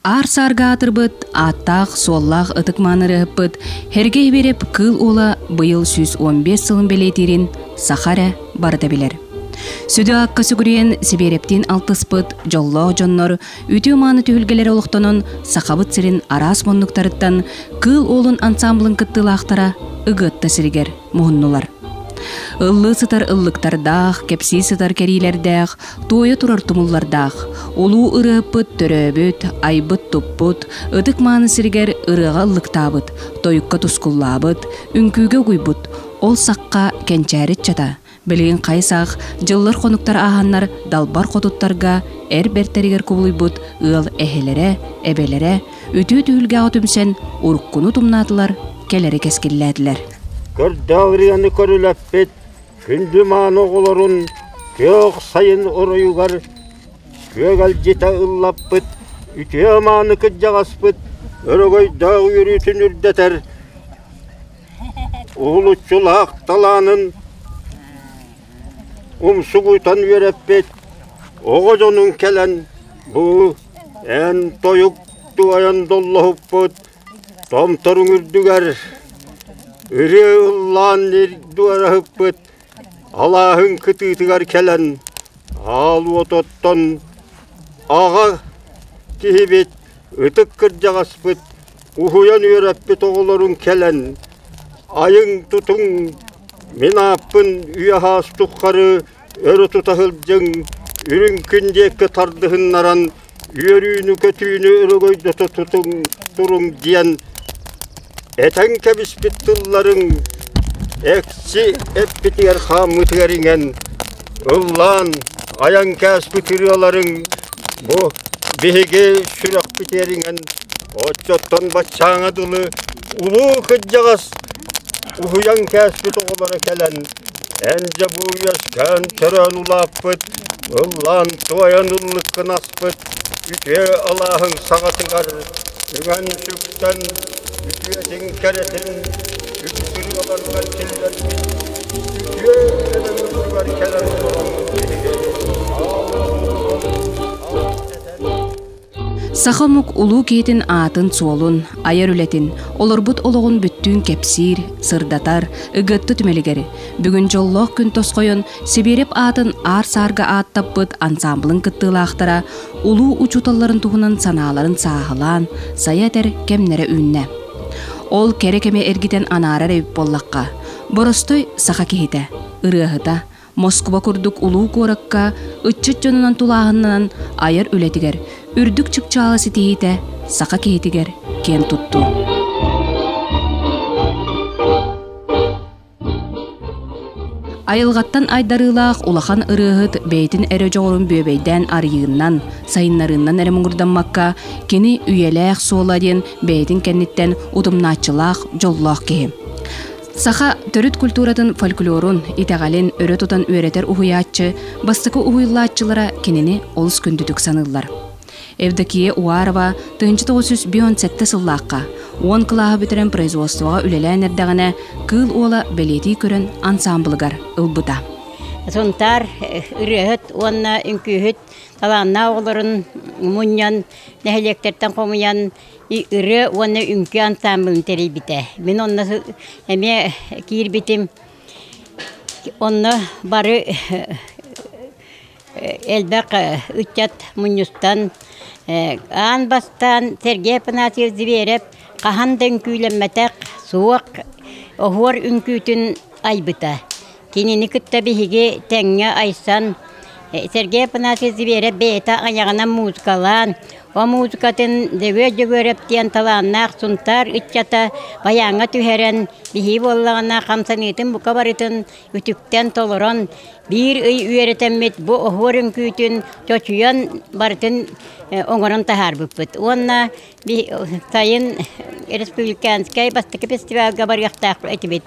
Аар саарга аатырбыт, ааттаах, суоллаах ытык мааны ырыаһыппыт Һэргэй Биэрэп Кыыл Уола быйыл 115 сылын бэлиэтиирин саха эрэ барыта билэр. Сүдү аакка сүгүрүйэн Сибиэрэптиин алтыспыт дьоллоох дьоннор үтүө-мааны түһүлгэлэрэ олохтонон Сахабыт сирин араас муннуктарыттан Кыыл Уолун ансамблын кыттыылаахтара Ыгыатта сиригэр муһуннулар. Ыллыы сытар ыллыктардаах, кэпсии сытар кэриилэрдээх, туойа турар тумуллардаах, улуу ырыаһыппыт төрөөбүт, айбыт-туппут, ытык-мааны сиригэр ырыаҕа ыллыктаабыт, тойукка тускуллаабыт, үҥкүүгэ угуйбут, ол сахха кэнчээри ыччата, билигин хайы-сах дьыллар-хонуктар ааһаннар далбар хотуттарга эр бэртэригэр кубулуйбут ыал эһэлэрэ, эбэлэрэ үтүө түһүлгэҕэ түмсэн уруккуну тумнаатылар, кэлэри кэскиллээтилэр. Көрдөөх ырыаны көрүлэппит күндү мааны оҕолорун күөх сайын оройугар күөгэлдьитэ ыллаппыт үтүө мааны кырдьаҕаспыт өрөгөйдөөх үөрүүтүн үрдэтэр уһулуччулаах талаанын умсугутан үөрэппит оҕо дьонун кэлэн бу эн тойук туойан доллоһуппут томторуҥ үрдүгэр ырыа ыллаан дуораһыппыт алааһыҥ кытыытыгар кэлэн аал уот оттон аҕа киһибит ытык кырдьаҕаспыт уһуйан үөрэппит оҕолорун кэлэн айыҥ-тутуҥ мин ааппын үйэ-саас тухары өрө тута сылдьыҥ үрүҥ күн диэки тардыһыннаран үөрүүнү-көтүүнү өрөгөйдөтө тутуҥ туруҥ диэн этэн кэбиспит тылларыҥ экси эппитигэр хааммытыгар иҥэн ыллаан айан кээспит ырыаларыҥ бу биһиги сүрэхпитигэр иҥэн оччоттон баччааҥа дылы улуу кырдьаҕас уһуйан кээспит оҕолоро кэлэн эн дьэ бу үөскээн төрөөн улааппыт ыллаан туойан ыллыккын аспыт үтүө алааһыҥ саҕатыгар үҥэн-сүктэн үтүөтүн кэрэтин үксүрү киллэрбит үтүө эбэҥ кэлэн олорон биһиги Саха омук улуу киһитин аатын-суолун, айар үлэтин, олорбут олоҕун бүттүүн кэпсиир, сырдатар, Ыгыатта түмэлигэр бүгүн дьоллоох күн тосхойон Сибиэрэп аатын аар-саарга ааттаппыт ансаамбылын кыттыылаахтара улуу учууталларын туһунан санааларын сааһылаан, сайа этэр кэмнэрэ үүннэ. Ол кэрэ кэми эргитэн анаарар эбит буоллахха, боростой саха киһитэ, ырыаһыта, Москуба курдук улуу куоракка ыччат дьонунан тулааһыннанан айар үлэтигэр үрдүк чыпчаалы ситиһиитэ саха киһитигэр киэн туттуу. Айылҕаттан айдарыылаах улахан ырыаһыт бэйэтин эрэ дьоҕурун бүөбэйдээн арыйыыннан, сайыннарыыннан эрэ муҥурдаммакка, кини үйэлээх суола диэн бэйэтин кэнниттэн утумнааччылаах дьоллоох киһи. Саха төрүт культуратын фольклорун, итэҕэлин өрө тутан үөрэтэр уһуйааччы, бастакы уһуйуллааччылара кинини олус күндүтүк саныыллар. Евдокия Уарова 1957 сыллаахха уон кылааһы бүтэрэн производствоҕа үлэлээн эрдэҕинэ Кыыл Уола бэлиэтии көрөн ансаамбылыгар ылбыта. Сунтаар ырыаһыт уонна үҥкүүһүт талааннаах оҕолорун мунньан, нэһилиэктэртэн хомуйан ырыа уонна үҥкүү ансаамбылын тэрийбитэ. Мин онно эмиэ киирбитим. Онно бары элбэх ыччат мунньустан аан бастаан Сергей Афанасьевич Зверев хаһан да үҥкүүлэммэтэх суох оһуор үҥкүүтүн айбыта. Кинини кытта биһиги тэҥҥэ айсан Сергей Афанасьевич Зверев бэйэтэ айаҕынан музыкалаан, О музыкатын Дөгүө Дьөгүөрэп диэн талааннаах Сунтаар ыччата байааҥҥа түһэрэн, биһии буоллаҕына хамсаныытын бука барытын үтүктэн толорон, биир ый үөрэтэммит бу оһуор үҥкүүтүн чочуйан барытын оҥорон таһаарбыппыт. Уонна сайын республиканскай бастакы фестивальга барыахтаах этибит.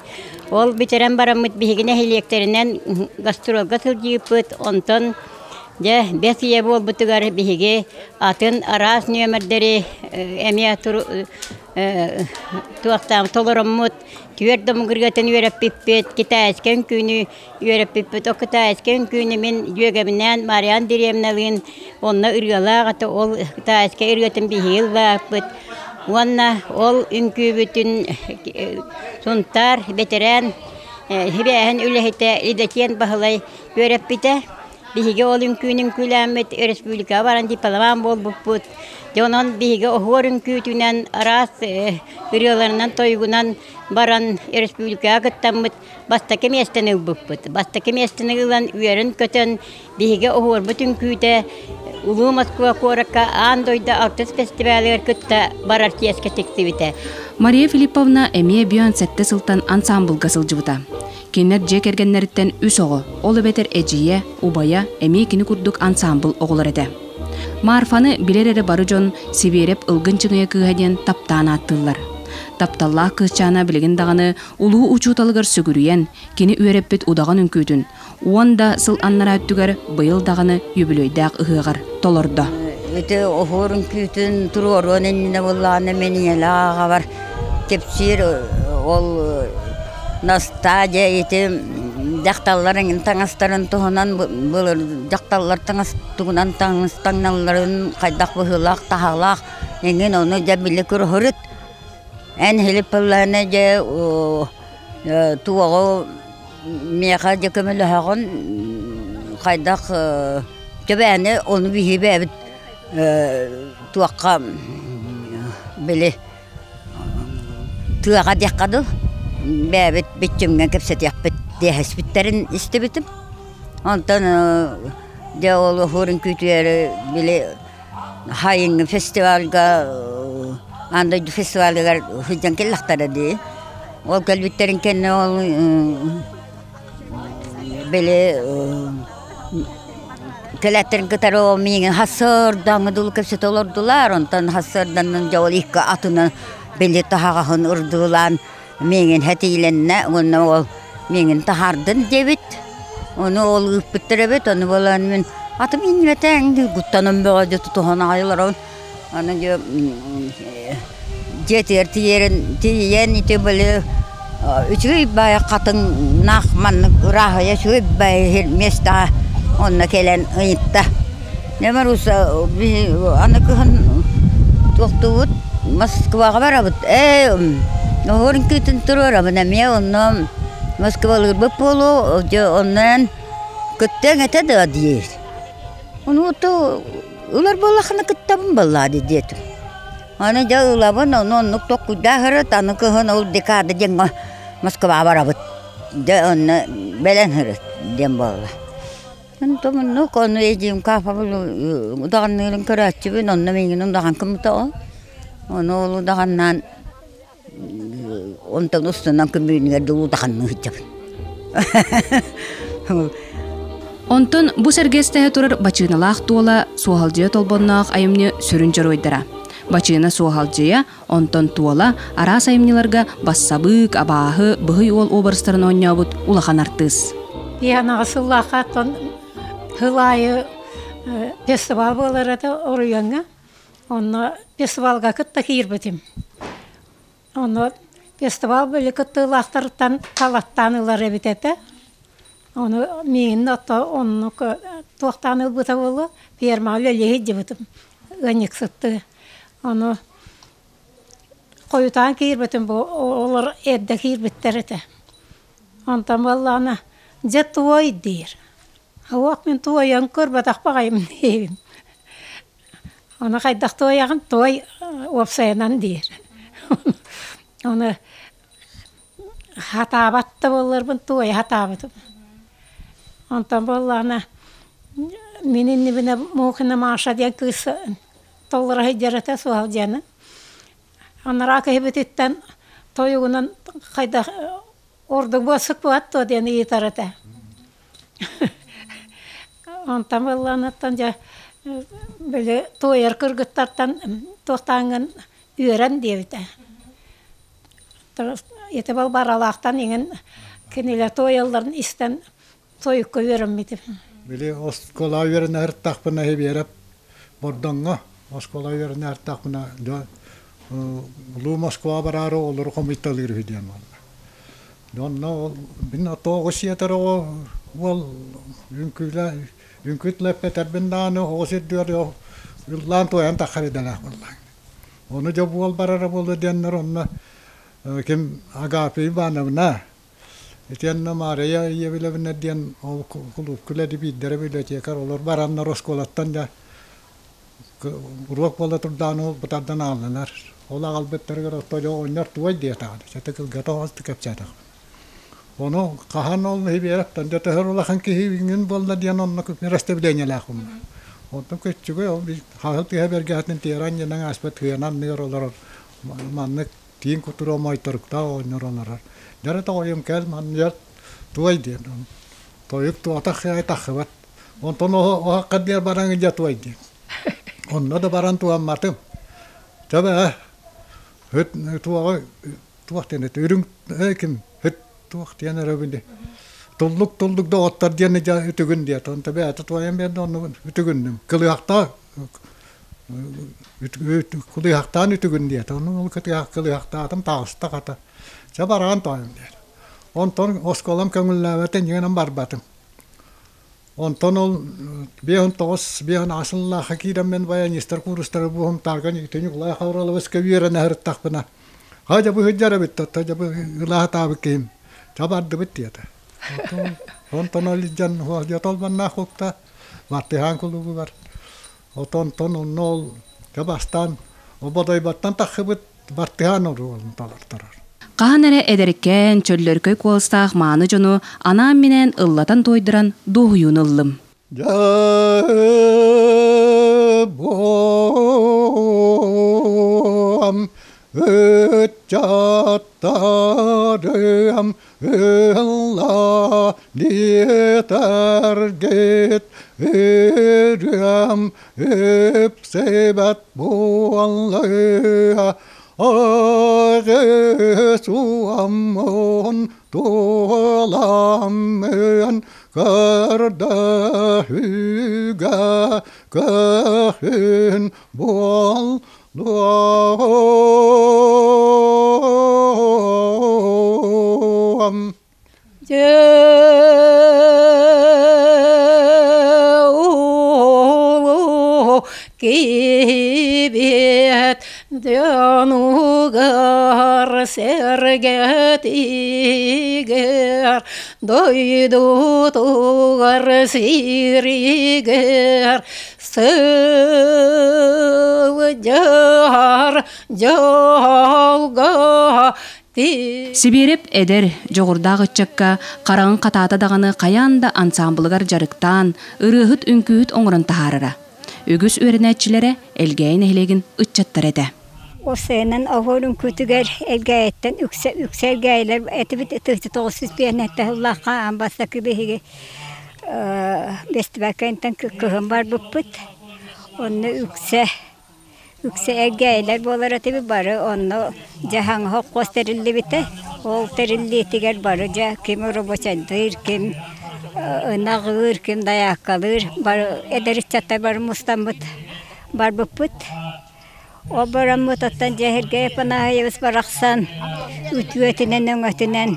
Ол бүтэрэн бараммыт биһиги нэһилиэктэринэн гастролга сылдьыыппыт. Онтон дьэ бэс ыйа буолбутугар биһиги атын араас нүөмэрдэри эмиэ туохтаан толороммут түөрт домугургатын үөрэппиппит, китайскай үҥкүүнү үөрэппиппит. Ол китайскай үҥкүүнү мин дьүөгэбинээн Мариан Деремналыын онно ырыалаах этэ, ол китайскай ырыатын биһиги ыллааппыт. Уонна ол үҥкүүбүтүн Сунтаар бэтэрээн сибээһин үлэһитэ Лидочен Баһылай үөрэппитэ. Биһиги ол үҥкүүнү үҥкүүлээммит республикаҕа баран дипломант буолбуппут. Дьэ онон биһиги оһуор үҥкүүтүнэн араас ырыаларынан, тойугунан баран республикаҕа кыттаммыт бастакы миэстэни ылбыппыт. Бастакы миэстэни ылан үөрэн-көтөн биһиги оһуорбут үҥкүүтэ Улуу Москва куоракка аан дойду алтыс фестивалыгар кытта барар чиэскэ тиксибитэ. Мария Филипповна эмиэ бүөн сэттэ сылтан ансаамбылга сылдьыбыта. Кинилэр дьиэ кэргэннэриттэн үс оҕо, ол эбэтэр эдьиийэ, убайа эмиэ кини курдук ансаамбыл оҕолор этэ. Марфаны билэр эрэ бары дьон Сибиэрэп Ылгын Чыҥыйа кыыһа диэн таптаан ааттыыллар. Тапталлаах кыысчаана билигин даҕаны улуу учууталыгар сүгүрүйэн, кини үөрэппит удаҕан үҥкүүтүн уон да сыл аннараа өттүгэр быйыл даҕаны үбүлүөйдээх ыһыаҕар толордо. Ити оһуор үҥкүүтүн туруоруон иннинэ буоллаҕына мин ийэлээх аҕабар кэпсиир ол Настаа дьэ ити дьахталлар эҥин таҥастарын туһунан былыр дьахталлар таҥас тугунан таҥас таҥналларын хайдах быһыылаах таһаалаах эҥин ону дьэ били көрөһөрүт эн Филипповлаана дьэ туоҕу миэхэ дьэ көмөлөһөҕүн хайдах төбөөнү ону биһи бэйэбит туохха били тыаҕа диэххэ дуу бэйэбит бүччүмҥэ кэпсэтиэхпит диэһэспиттэрин истибитим онтон дьэ ол уһуурун күүтүөри били Хайыҥҥы фестивальга аан дойду фестивалыгар сылдьан кэллэхтэрэ дии. Ол кэлбиттэрин кэннэ ол били кэлээттэрин кытары ол миигин хассыырдааҥҥы дылы кэпсэтэ олордулар. Онтон хассыырданан дьэ ол икки атынан били таһаҕаһын ырдыылаан миигин хэтиилэннэ уонна ол миигин таһаардын диэбит. Ону ол ыыппыттар эбит, ону буолан мин атым иҥнибэтэҥ дии куттанан бөҕө дьэ тутуһан аҕай олоробун. Аны дьэ дьиэтигэр тиийэрин тиийэн ити били үчүгэй баайы хатыҥнаах маннык ырааһыйа үчүгэй баайы миэстэҕэ онно кэлэн ыйытта. Дьэ Маруся аны кыһын туохтуубут Москваҕа барабыт ээ оһуор үҥкүүтүн туруорабын эмиэ онно Москвалыырбыт буолуо дьэ онно эн кыттыаҥ этэ дуо диир ону ылар буоллаххына кыттабын буоллаа дии диэтим аны дьэ ылабын ону оннук толкуйдаах ырыт аны кыһын ол декада диэҥҥэ Москваҕа барабыт дьэ онно бэлэн ырыт диэн буолла Онтон ону эдьиийим Кафабын удаҕанныырын көрөөччүбүн, онно миигин удаҕан гыммыта ол. Ону ол удаҕаннаан онтон устунан күн дылы удаҕанныы сылдьабын. Онтон бу сэргэстэһэ турар бачыыналаах туола Суоһалдьыйа Толбонноох айымньы сүрүн дьоруойдара. Бачыына Суоһалдьыйа, онтон туола араас айымньыларга бассабыык, абааһы, быһый уол уобарастарын оонньообут улахан артыыс. Пианоҕа сыллаахха оттон сыл аайы фестиваль буолар этэ оройуоҥҥа. Онно фестивалга кытта киирбитим. Онно фестиваль били кыттыылаахтарыттан талаттаан ылар эбит этэ. Ону миигин ото оннук туохтаан ылбыта буолуо, фермаҕа үлэлии сылдьыбытым ыанньыксыттыы. Ону хойутаан киирбитим бу олор эрдэ киирбиттэр этэ. Онтон буоллаҕына дьэ туой диир. Уох мин туойан көрбөтөх баҕайым диибин. Ону хайдах туойаҕын туой уопсайынан диир. Ону хатаабат да буолларбын туойа хатаабытым. Онтон буоллаҕына мин иннибинэ Мухина Маша диэн кыыс толлоро сылдьар этэ Суһалдьыйаны. Анараа киһибититтэн тойугунан хайдах ордук буолсукпуат дуо диэн ыйытар этэ. Онтон буолланыттан дьэ били туойар кыргыттартан туохтааҥҥын үөрэн диэбитэ. Ити Балбаралаахтан иҥин кинилэр туойалларын истэн тойукка үөрэммитим. Били оскуола үөрэнэ сырыттахпына Биэрэп Бордоҥҥо оскуола үөрэнэ сырыттахпына дьон улуу Москва бараары олору хомуйталыыр үһү диэн буолла. Онно ол мин тоҕус сиэтэр оҕо уол үҥкүүлэ үҥкүүт лэппэтэрбин даҕаны оҕо сирдигэр ыллаан туойан таххар идэлээх буоллаҕыҥ. Ону дьэ буол барара буолуо диэннэр онно ким Агафья Ивановна итиэннэ Маарыйа Иевлевна диэн ол кулуупка үлэди биирдэрэ библиотекарь олор бараннар оскуолаттан дьэ уруок буола турдаҕына ол бытардан ааллылар. Ол аҕалбыттарыгар отто дьэ оҕонньор туой диэтэҕин сэтэ кылгата оҕустук кэпсээтэхпин. Ону хаһан ол Биэрэптэн дьэ төһөр улахан киһи иҥин буолла диэн онно расставлениелаах Онтон көччүгэй ол хаһыл тыһа бэргэһэтин тиэрэ анньынан ааспыт тыанан анныгар олорор маннык тииҥ кутуруо моойторуктаах оҕонньор олорор. Дьэ тоҕойум кэл манныгар туой диэн. Тойук туотах сыай тахсыбат. Онтон оһоххо диэр баран илдьэ туой диэн. Онно да баран туомматым. Төбө ыт туоҕу туох диэн этэ үрүҥ ким ыт туох диэн өрөбүн туллук туллук доҕоттор диэн үтүгүн диэт онто бэйэтэ туойан биэрдэ оннугун үтүгүннүм кылыһахтаа кылыһахтаан үтүгүн диэтэ онну ол кылыһахтаатым таҕыста хата чэ бараан тоойум диэтэ онтон оскуолам көҥүллээбэтэ инньэ барбатым Онтон ол 59 58 сыллаахха киирэммин баянистар куурустары буһумтаарга Ньукулай Хавроловичка үөрэнэ сырыттахпына, «Ха дьэ бу сылдьар эбит, то дьэ бу ылаатаабыт киһим, ча бардыбыт» диэтэ. Онтон ол илдьэн Толбаннаах укта Мартыһаан кулуубугар. Отонтон онно ол дьэ бастаан Ободойботтон тахсыбыт Бартыһаан оруолун толорторор. Хаһан эрэ эдэркээн, чөллөркөй куоластаах мааны дьону анаан-минээн ыллатан-туойдуран дуоһуйууну ыллым. Дьабуам ыччаттарым ылла диэтэргит ырыам Үпсэбэт буоллаҕа Суаммын туоламмын көрдөһүүгэ көхүн буоллуом. Кибет дьонугар сэргэтигэр дойдутугар сиригэр сылдьар дьолго Сибиэрэп эдэр, дьоҕурдаах ыччакка хараҕын хатаата даҕаны хайаан да ансаамбылыгар дьарыктаан, ырыаһыт-үҥкүүһүт оҥорон таһаарара. Үгүс үөрэнээччилэрэ Элгээйи нэһилиэгин ыччаттара этэ. Осенан оһуор үҥкүүтүгэр Элгээйиттэн үксэ үксэ Элгээйилэр этибит 1905 сыллаахха аан бастакы биһиги бэстибээлкэнтэн кыһын барбыппыт. Онно үксэ Үксэ элгээйилэр буолар этибит бары онно дьэ хаҥаһа хос тэриллибитэ. Ол тэриллиитигэр бары дьэ ким рабочайдыыр, ким ынах ыыр, ким дайааккалыыр бары эдэр ыччаттар бары мустаммыт барбыппыт. Ол бараммыт оттон дьэ Сергей Афанасьевич барахсан үтүөтүнэн өҥөтүнэн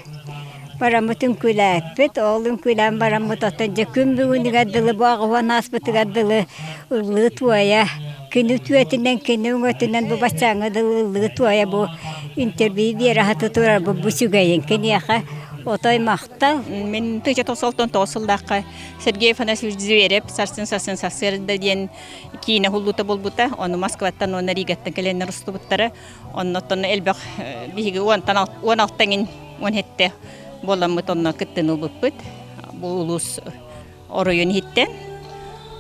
бараммыт үҥкүүлээппит. Ол үҥкүүлээн бараммыт оттон дьэ күн бүгүнүгэр дылы бу аҕыһан ааспытыгар дылы ыллыы туойа Кини үтүөтүнэн, кини өҥөтүнэн бу баччааҥҥа дылы ыллыы туойа бу интервью биэрэ сатыы турар бу үчүгэйин киниэхэ отой махтал. Мин 1999 сыллаахха Сергей Афанасьевич Зверев «Сарсын сарсын сарсыарда» диэн киинэ уһуллуута буолбута. Ону Москваттан уонна Ригаттан кэлэннэр устубуттара. Оннуттан элбэх биһиги уонтан уон алта иҥин уон сэттэ буоламмыт онно кыттыыны ылбыппыт. Бу улуус оройун иһиттэн.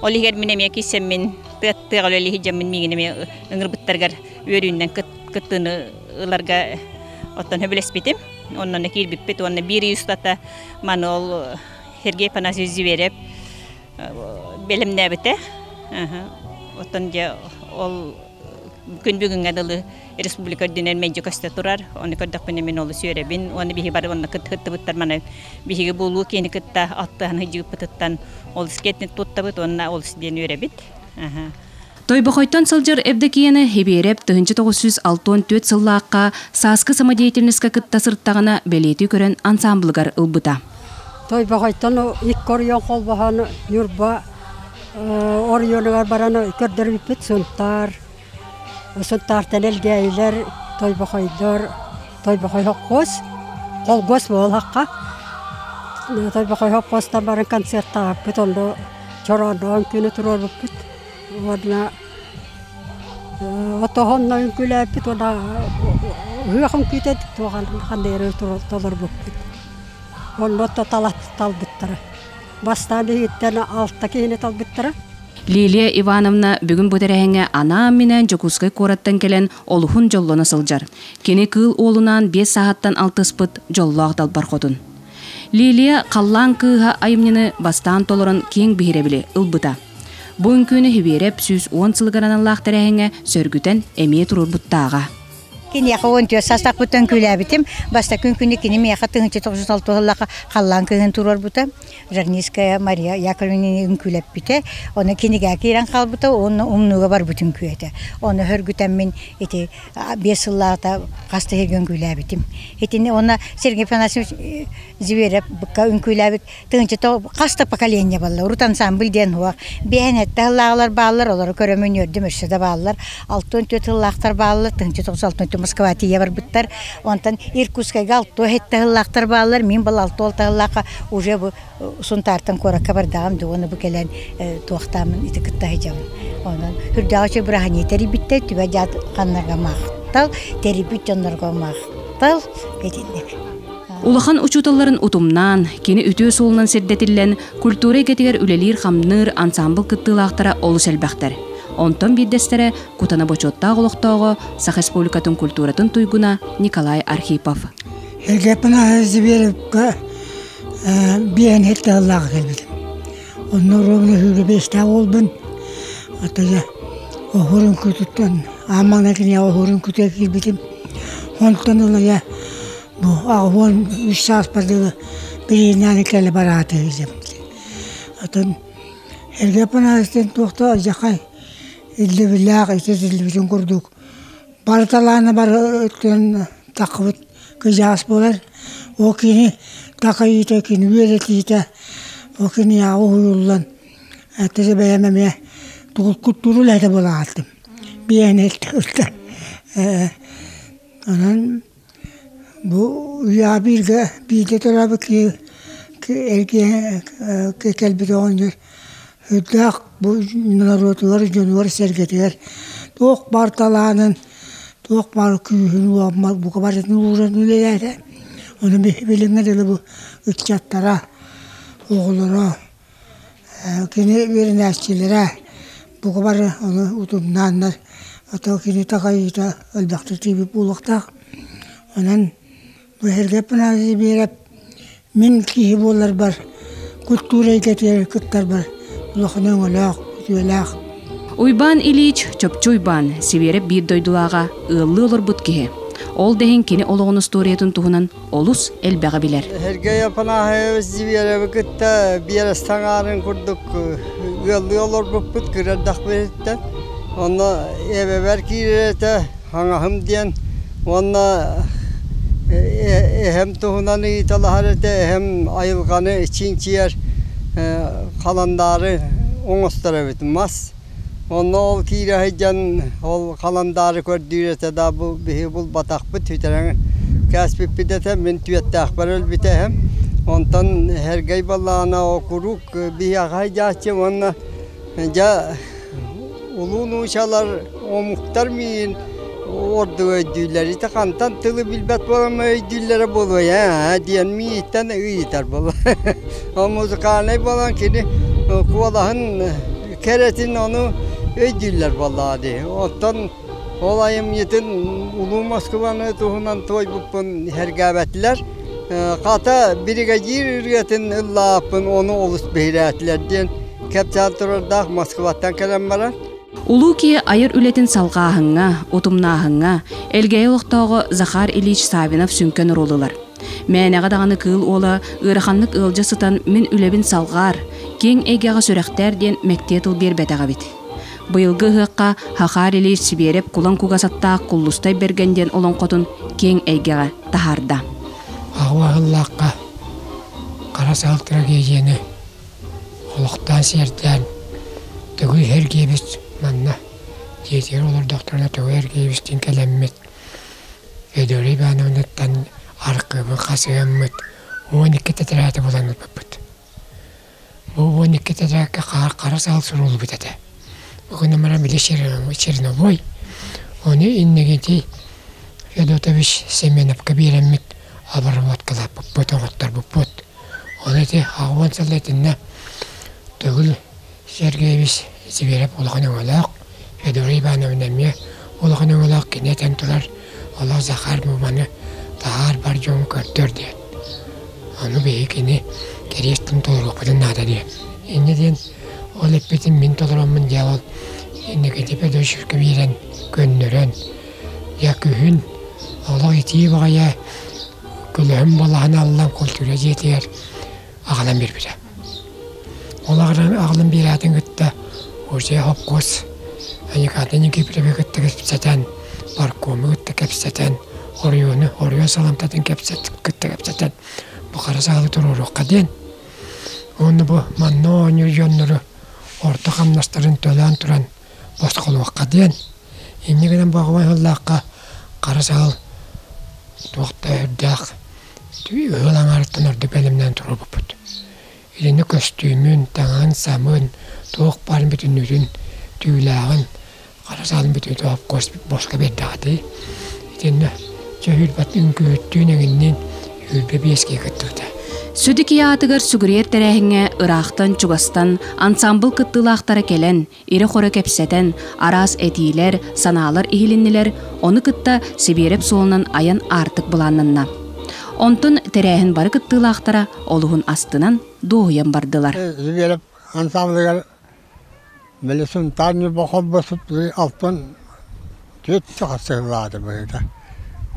Ол иһигэр мин эмиэ киирсэммин Тыаҕа үлэлии сылдьаммын миигин эмиэ ыҥырбыттарыгар үөрүүнэн кыттыыны ыларга оттон сөбүлэспитим. Онно киирбиппит уонна биир ый устата маны ол Сергей Афанасьевич Зверев бэлэмнээбитэ. Оттон дьэ ол күн бүгүҥҥэ дылы республика үрдүнэн мэлдьи көстө турар. Ону көрдөхпүнэ мин олус үөрэбин. Уонна биһиги бары онно кыттыбыттар маны биһиги буолуу киэни кытта аттыһан сылдьыбыппытыттан олус киэҥник туттабыт уонна олус диэн үөрэбит. Тойбохойтон сылдьар Евдокияны Хибиэрэп 1964 сыллаахха сааскы самодеятельноска кытта сырыттаҕына бэлиэтии көрөн ансамблыгар ылбыта. Тойбохойтон икки оройуон холбоһон Ньурба оройуонугар баран көрдөрбүппүт Сунтаар, Сунтаартан Элгээйилэр, Тойбохойдор, Тойбохой хопхуос, холгуос буолахха. Тойбохой хопхуостан баран концертаабыппыт, онно чороонноон күнү туруорбуппут. Уонна отоһонно үҥкүүлээппит уонна ыһыах үҥкүүтэ туох ханна эрэ толорбуппут. Онно талбыттара. Бастаан биһигиттэн алта киһини талбыттара. Лилия Ивановна бүгүн бу тэрээһиҥҥэ анаан-минээн Дьокуускай куораттан кэлэн олуһун дьоллоно сылдьар. Кини кыыл уолунаан биэс сааһыттан алтыспыт дьоллоох далбар хотун. Лилия «Халлаан кыыһа» айымньыны бастаан толорон киэҥ биһирэбили ылбыта. Бу үҥкүүнү Хибиэрэп 110 сылыгар аналлаах тэрээһиҥҥэ сөргүтэн эмиэ туруорбуттааҕа. Киниэхэ 14 саастаахпыттан үҥкүүлээбитим. Бастакы үҥкүүнү кини миэхэ 1906 сыллаахха халлаан кыыһын туруорбута. Жарницкая Мария Яковлевна үҥкүүлэппитэ. Ону кинигэ киирэн хаалбыта уонна умнууга барбыт үҥкүү этэ. Ону сөргүтэммин ити биэс сыллааҕыта хас да сиргэ үҥкүүлээбитим. Итини уонна Сергей Афанасьевич Зверев үҥкүүлээбит тыһыынча хас да поколение балла. Урут ансамбль диэн суох. Биэһэн сэттэ сыллааҕылар бааллар, олору көрөмүн үөрдүм, өссө да бааллар. 64 сыллаахтар бааллар, 1964 Москва тиийэ барбыттар. Онтон Иркутскайга 67 сыллаахтар бааллар, мин был 66 сыллаахха уже бу Сунтаартан куоракка бардаҕым да уонна бу кэлэн туохтааммын ити кытта сылдьабын. Онон үрдээҕи үчүгэй бырааһынньык тэрийбиттэр, түбэ дьаат ханнарга махтал, тэрийбит дьоннорго махтал итинник. Улахан учууталларын утумнаан, кини үтүө суолунан сирдэтиллэн, культура эйгэтигэр үлэлиир-хамныыр ансаамбыл кыттыылаахтара олус элбэхтэр. Онтон биирдэстэрэ Кутана бочуоттаах олохтооҕо, Саха Республикатын культуратын туйгуна Николай Архипов. Эргэппин Зверевка биэһин сэттэ сыллааҕы кэлбитим. Онно ровно сүүрбэ биэстээх уолбун. Оттон оһуор үҥкүүтүттэн аан маҥнай киниэхэ оһуор үҥкүүтүгэр киирбитим. Онтон ыла дьэ бу 83 сааспар дылы билиинээн кэлэ барааты сылдьабын. Оттон Эргэппин диэн туох да алдьархай ирдэбиллээх ититиллибитин курдук бары талаана бары өттүнэн таххыбыт кыдьаас буолар. Ол кини такайыыта, кини үөрэтиитэ, ол киниэхэ уһуйуллан этэ бэйэм эмиэ куттуур үлэһитэ буола хаалтым. Биэһин Онон бу үйэҕэ бииргэ бииргэ төрөөбүт киһи эргийэн кэлбит оҕонньор үрдээх бу норуотугар, дьонугар-сэргэтигэр туох баар талаанын, туох баар күүһүн бука барытын ууран үлэлээтэ. Ону билиҥҥэ дылы бу ыччаттара, оҕолоро, кини үөрэнээччилэрэ бука бары ону утумнааннар, ото кини такайыыта элбэхтик тиийбит буолуохтаах. Онон бу Сергей Афанасьевич Биэрэп мин киһи буоларбар, культура эйгэтигэр кыттарбар улахан өҥөлөөх, үтүөлээх. Уйбаан Ильич Чопчу Уйбаан, Сибиэрэп биир дойдулааҕа, ыаллыы олорбут киһи. Ол да иһин кини олоҕун устуоруйатын туһунан олус элбэҕи билэр. Сергей Афанасьевич Зверевы кытта биэрэстэ аҥаарын курдук ыаллыы олорбуппут кырардахпытыттан. Онно эбэбэр киирэр этэ хаҥаһым диэн уонна эһэм туһунан ыйыталаһар этэ. Эһэм айылҕаны чинчийэр халандаары оҥостор эбит мас. Онно ол киирэ сылдьан ол халандаары көрдүүр этэ да бу биһиги булбатахпыт сүтэрэн кээспиппит этэ мин түөттээхпэр өлбүтэ эһэм. Онтон Сэргэй баллаана куруук биһиэхэ сылдьааччы уонна дьэ улуу нуучалар омуктар миигин ордук өйдүүллэр ити хантан тылы билбэт буолан өйдүүллэрэ буолуо ээ диэн миигиттэн ыйытар буолла. Ол музыкальнай буолан кини куолаһын кэрэтин ону өйдүүллэр буоллаҕа дии. Оттон ол айымньытын Улуу Москубаны туһунан туойбуппун сэргээбэтилэр. Хата биригэдьиир ырыатын ыллааппын ону олус биһирээтилэр диэн кэпсээн турардаах Москваттан кэлэн баран. Улуу киһи айар үлэтин салҕааһыҥҥа, утумнааһыҥҥа Элгээйи олохтооҕо Захар Ильич Саввинов сүҥкэн оруолу ылар. Мээнэҕэ даҕаны кыыл уола ыараханнык ыалдьа сытан мин үлэбин салҕаар, киэҥ эйгэҕэ сүрэхтээр диэн мэктиэ тыл биэрбэтэх эбит. Быйылгы ыһыахха Хахаар Ильич Сибиэрэп Кулан кугас аттаах Куллустай Бэргэн диэн олоҥхотун киэҥ эйгэҕэ таһаарда. Аҕа аһыллаахха хара саал трагедияны олохтоон сиэрдээн Төгүй Сергеевич манна дьиэтигэр олордохторуна Төгүй Сергеевичтиин кэлэммит Федора Ивановнаттан архыыбын хасыһаммыт 12 тэтэрээти булан ылбыппыт. Бу 12 тэтэрээккэ хаар хара саал суруллубут этэ. Бу гынан баран били черновой, ону иннигити Федотович Семеновка биэрэммит обработкалаабыппыт, оҥотторбуппут. Ону ити 80 сыл итиннэ Төгүл Сергеевич Зверев улахан өҥөлөөх, Федора Ивановна эмиэ улахан өҥөлөөх кини этэн турар, олох Захар Муманы таһаар бар дьоҥҥо көрдөр диэн. Ону биһиги кини кэриэс тылын толоруохпутун наада диэн. Инньэ диэн ол эппитин мин толороммун дьявол инникити Федоровичка биэрэн көннөрөн, дьэ күһүн олох итии баҕайы көлөһүн балаһан аллан культура дьиэтигэр аҕалан биэрбитэ. Ол аҕалан биэрээтин кытта уже хопкуос Аниката Никифоровы кытта кэпсэтэн, паркому кытта кэпсэтэн, оройуону, оройуон саламтатын кытта кэпсэтэн бу хара саалы туруоруохха диэн. Уонна бу манна оонньуур дьоннору орто хамнастарын төлөөн туран босхолуохха диэн. Инньэ гынан баҕабай сыллаахха хара саал туох да үрдээх ыал аҥаарыттан ордук бэлэмнээн туруорбуппут. Итиннэ көстүүмүн, таҥаһын-самын, туох баарын бүтүннүүтүн, түүлээҕин, хара саалын бүтүннүүтүн обкуос босхо биэрдэҕэ Итиннэ чэ үүрбэт үҥкүүһүттүүн эҥинниин 25 киһи кыттыбыта. Сүдү киһи аатыгар сүгүрүйэр тэрээһиҥҥэ ыраахтан-чугастан ансаамбыл кыттыылаахтара кэлэн, ирэ-хоро кэпсэтэн, араас этиилэр, санаалар иһилиннилэр, ону кытта Сибиэрэп суолунан айан аартык былааннанна. Онтон тэрээһин бары кыттыылаахтара олуһун астынан, дуоһуйан бардылар. Сибиэрэп ансаамблыгар били Сунтаар Ньурба холбосут алтан түөрт саха быһыыта.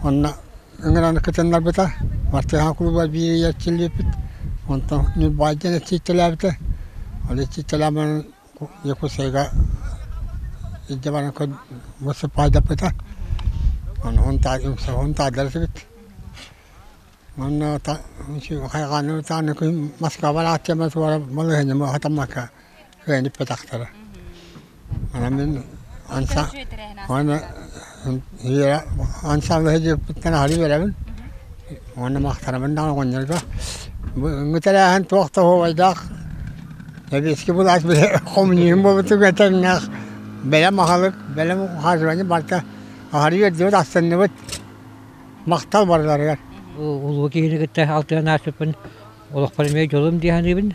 Онно ыҥыран кытыннарбыта. Мартыһаан клуба биир эрчиллибиппит. Онтон Ньурбаайдан эрчийтэлээбитэ. Ол эрчийтэлээн Якутскайга илдьэ баран выступайдаппыта. Ону таайдар этибит. Манна хайҕааны тааны күн Москваҕа ааттыама туора малыһынньама хатаммакка кыайан иппэтахтара. Анан мин анса уонна ансамбль сылдьыбыппыттан аһары үөрэбин. Уонна махтанабын даҕаны оҕонньорго. Бүгүҥҥү тэрээһин туох да оһуобайдаах Сэбиэскэй былаас коммунизм буолбутугар тэҥнээх бэлэм аһылык, бэлэм ухаживание барыта аһары үөрдүбүт, астынныбыт. Махтал барыларыгар. Улуу киһини кытта алтыһан ааспыппын олохпор эмиэ дьолум дии саныыбын.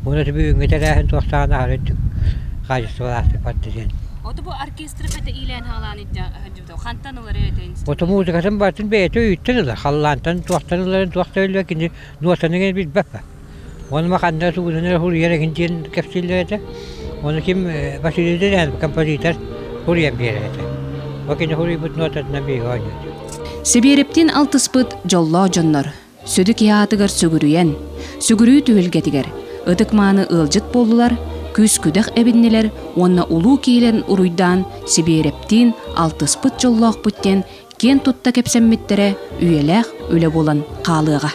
Уонна бүгүҥҥү тэрээһин туохтааҕын аһары үрдүк хаачыстыбалаахтык барда диэн. Ото бу оркестры хата иилээн хаалаан илдьэ хантан ылар этин? Ото музыкатын барытын бэйэтэ өйүттэн ылар. Халлаантан туохтан ыларын туох да өллө кини нуотаны гэн билбэппэ. Ону ханна тугунан эрэ суруйар эҥин диэн кэпсииллэр этэ. Ону ким Василий Дыдян композитор суруйан биэрэр этэ. Ол кини суруйбут нотатынан биһиги оонньуубут. Сибиэрэптиин алтыспыт дьоллоох дьоннор сүдү киһи аатыгар сүгүрүйэн, сүгүрүү түһүлгэтигэр ытык-мааны ыалдьыт буоллулар, күүс-күдэх эбиннилэр уонна улуу киһилэрин уруйдаан Сибиэрэптиин алтыспыт дьоллоохпут диэн киэн тутта кэпсэммиттэрэ үйэлээх үлэ буолан хаалыаҕа.